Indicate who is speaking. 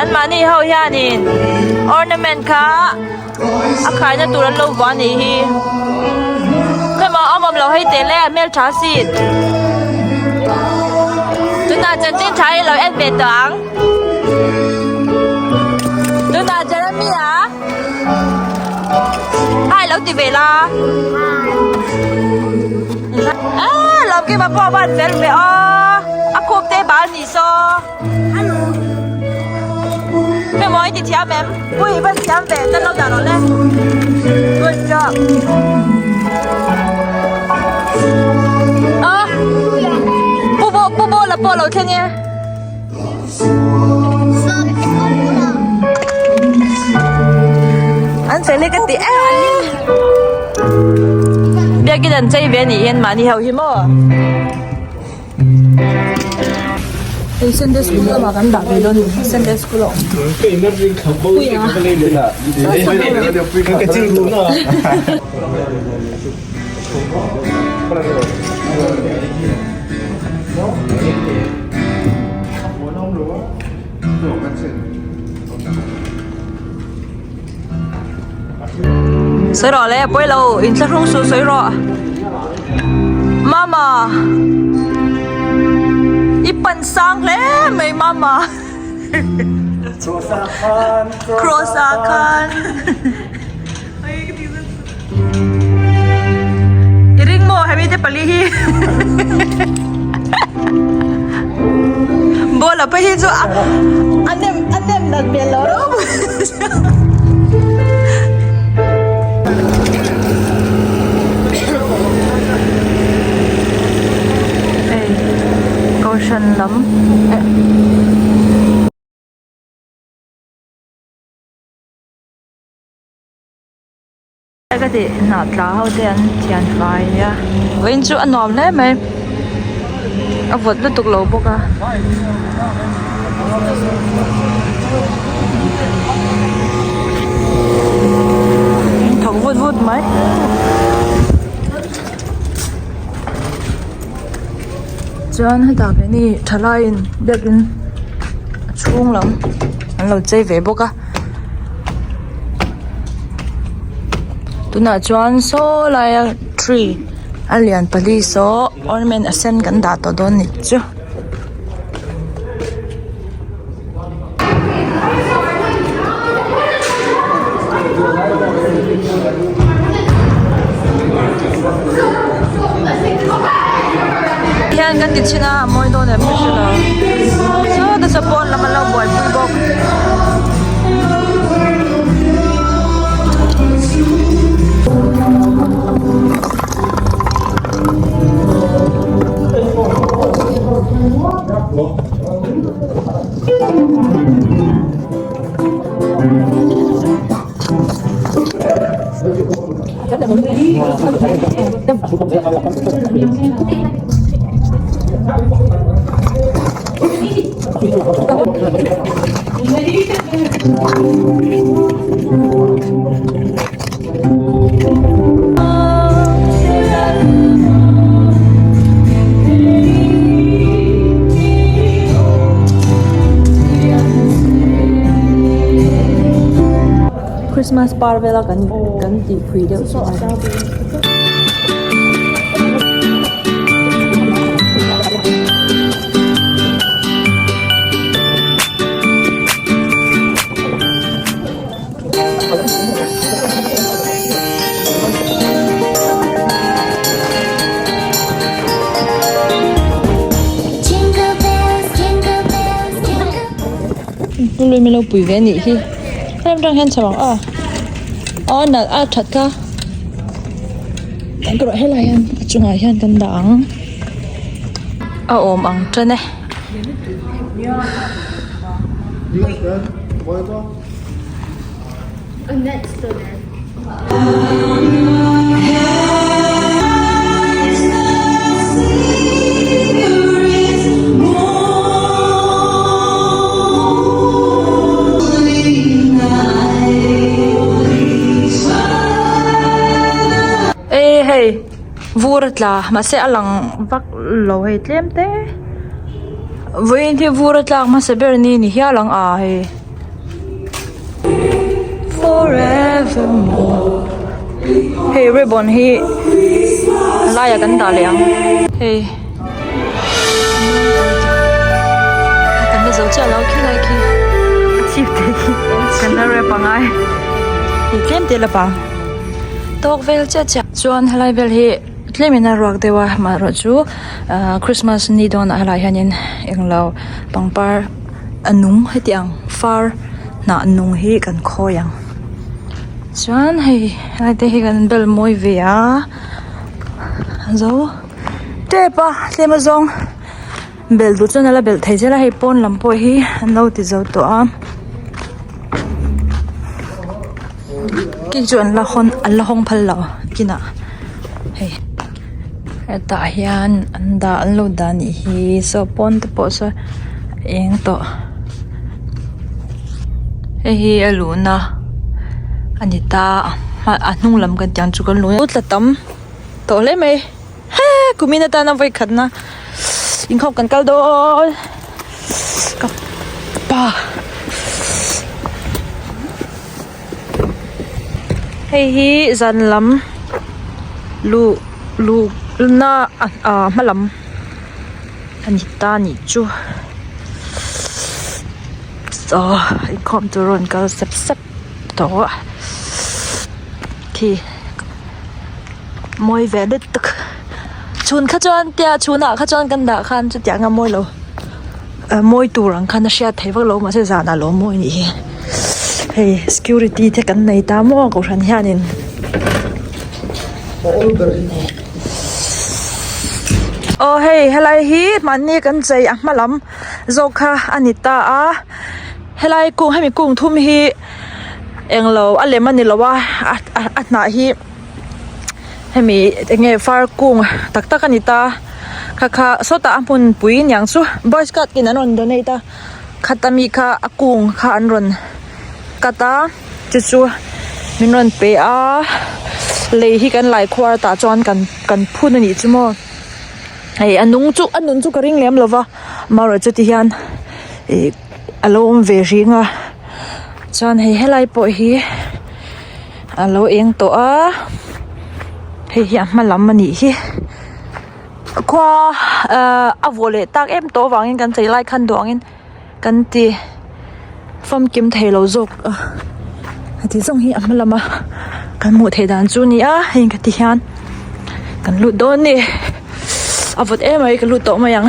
Speaker 1: An mahni ho hianin ornament kha a khaina tur an lo vuah a nih hi. Khawimah a awm awm lo hei teh le a hmeltha asin. Tunah chanchin tha hi lo en ve tawh ang. Tunah Jeremy a Hi lo ti ve la. Ah, Lawmkima pawh a van fel ve aw. A khup te bal ni saw. Hello. Hei maw i ti thiam em? Pui i van thiam ve, tan lo dah rawh le. Good job. Ah, pu bo pu bo la pawh lo thleng e. An fel hi ka ti em. Biakin an chei ve anih hian mahni ho hi maw. Hei Sunday school lamah kan dah ve dawn a ni Sunday school a awm. Sawi rawh le pawi lo inthlahrung suh sawi rawh mama i pan sang hle mai mama cross ah khan i ring maw hemi te pali hi ball a phei hi chu a nem a nem nat hmel lo reuh hei kohhran lam eh. Ka tih hnah tla ho te an thian fai nia vawiin chu a nuam hle mai a vawt lutuk lo bawk a. Thawk vut vut mai chuan hetah keini thalaiin biakin a chhung lam an lo chei ve bawk a. Tunah chuan saw laia tree a lian pali saw ornament a sen kan dah tawh dawn nih chu. Hian kan ti chhin a a mawi dawn em ka hre lo saw te saw pawn lam an lo buaipui bawk. Christmas par vela kan kan tih phui deuh chu a ni. Lui min lo pui ve anih hi hemi atang hian chho ang aw aw nalh a that kha kan erawh helai hian a chungah hian kan dah ang a awm ang tan e. Ê hei vur a tla mahse a lang vak lo hei tlem te vawiin hi vur a tlak hmasa ber ni ni hial ang a hei. Forevermore Hei ribbon hi a laiah kan dah leh ang hei kan la zo chiah lo khi lai khi a chhip te khi kan la rep angai hei tlem te la pang tawk vel chiah chiah chuan helai vel hi tlemin a ruak deuh a amaherawhchu ahh christmas ni dawnah helaiah hianin englo pangpar a nung heti ang far hnah nung hi kan khawi ang chuan hei helai te hi kan bel mawi ve a zo tep a tlem azawng belh duh chuan a la belh thei zel a hei pawn lam pawh hi an lo ti zo tawh a khi chu an la hawn an la hawng phal lo kinah hei hetah hian an dah an lo dah anih hi saw pawn te pawh saw eng tawh hei hi a luhna a ni ta a hnung lam kan tih ang chu kan luh a tla tam tawh hle mai he kumin atana vawikhatna inkhawm kan kal dawn ka pa hei hi zan lam luh luh na ah hma lam a ni ta nih chu aw inkhawm tur a rawn kal sep sep tawh a khi. Mawi ve lutuk chhun kha chuan tia chhunah kha chuan kan dah khan chutiang a mawi lo ah mawi tur ang khan a hriat theih vak lo mahse zanah lo mawi anih hi hei security te kan nei ta maw kohhran hianin. Aw hei helai hi mahni kan chei a hma lam zawk kha a ni ta a helai kung hemi kung thum hi englo a lem a ni lo a a hnah hi. Hemi enge far kung tak tak a ni ta kha kha sawtah a hmun pui niang chu boy scout in an rawn donate a khata mi kha a kung kha an rawn cut a chu chu min rawn pe a lei hi kan lai khuar tah chuan kan kan phun a nih chu maw hei a nung chu a nun chu ka ring lem lo va amaherawhchu chu ti hian ih a lo awm ve reng a chuan hei helai pawh hi. A lo eng tawh a hei hi a hma lam a nih hi khua ahh a vawh leh tak em tawh avangin kan chei lai khan duh angin kan ti famkim thei lo zawk a heti zawng hi a hma lama kan hmuh theih dan chu a ni a heng ka ti hian kan lut dawn a ni a vawt em mai ka lut tawh mai ang.